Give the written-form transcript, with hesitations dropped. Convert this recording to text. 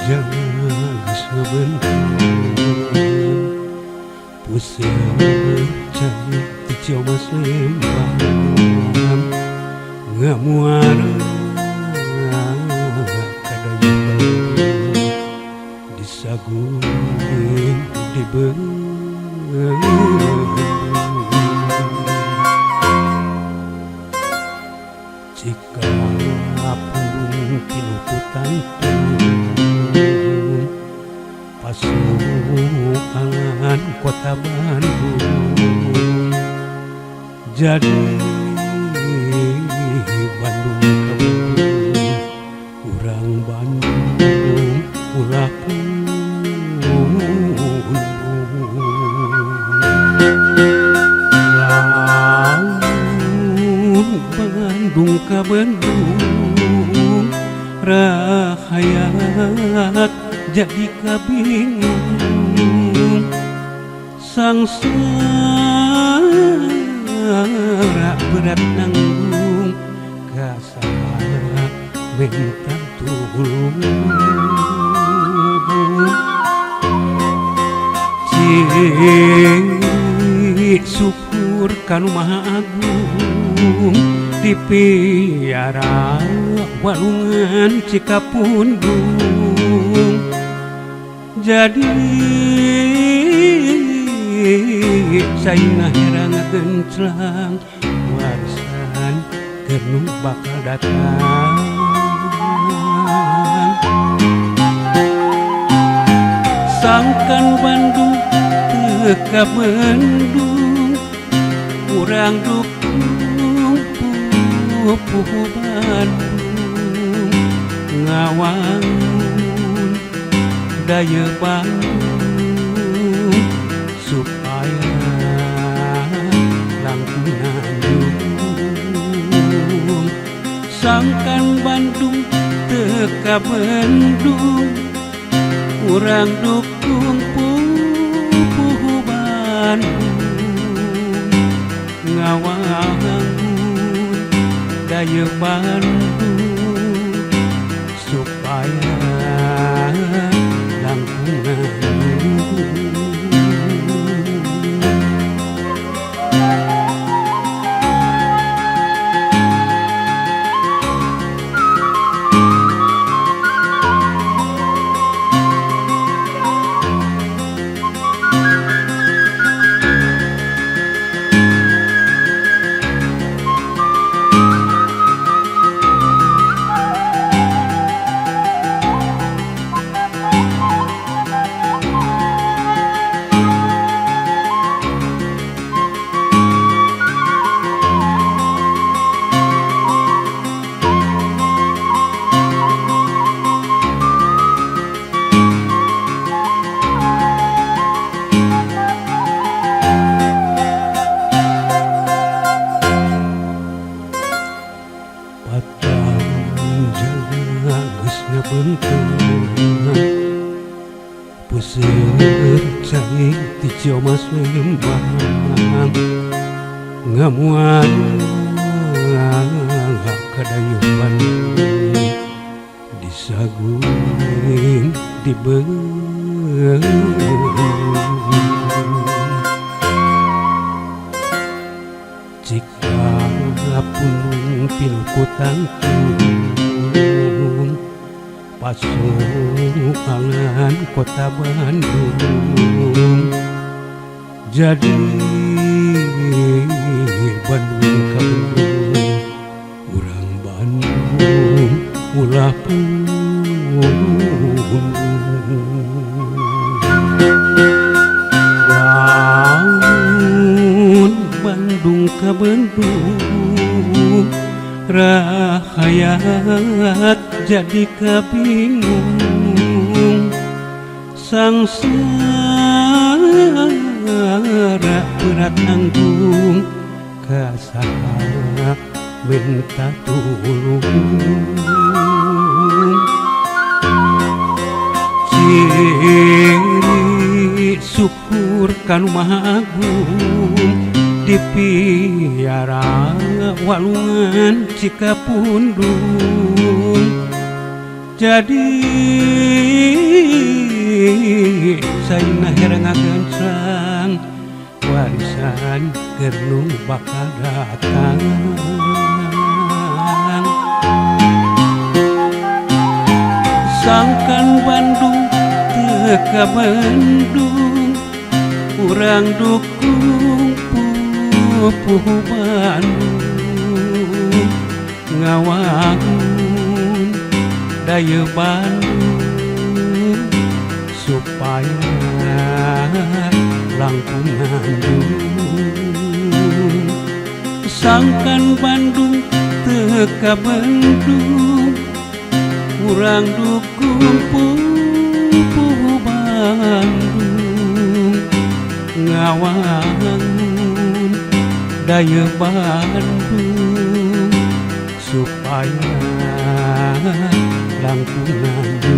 Jalma geus ngabeunteun Puseur cai ti Ciomas Lembang Ngamuara ka Dayeuh Bandung Disaguling dibendung. Jika pundung pinuh tangtung Pasukan kota Bandung Jadi Bandung ka Bandung, urang Bandung ulah pundung. Lamun Bandung ka Bandung, rahayat jadi kabingung. Sangsara berat nanggung, ka saha minta tulung. Ciri syukur ka Nu Maha Agung dipiara walungan Cikapundung. Jadi cai herang ngagenclang warisan keur nu bakal datang. Sangkan Bandung teu kabendung, urang dukung pupuhu Bandung ngawangun dayeuh Bandung supaya langkung nanjung. Sangkan Bandung teu kabendung, urang dukung pupuhu Bandung ngawangun dayeuh Bandung supaya langkung nanjung. Patang jalma geus ngabeunteun Puseur cai ti Ciomas Lembang Ngamuara ka Dayeuh Bandung Disaguling dibendung. Jika pundung pinuh ku tangtung Pasukan kota Bandung Jadi Bandung ka Bandung, urang Bandung ulah pundung. Lamun Bandung ka Bandung, rahayat jadi kabingung. Sangsara berat nanggung, ka saha minta tulung. Ciri syukur ka Nu Maha Agung dipiara walungan Cikapundung. Jadi Saina herang ngagencang warisan keur nu bakal datang. Sangkan Bandung teu kabendung, urang dukung pupuhu Bandung, ngawangun daya Bandung supaya langkung nganjung. Sangkan Bandung teu kabendung, urang dukung pupuhu Bandung, ngawangun daya Bandung supaya langkung nganjung.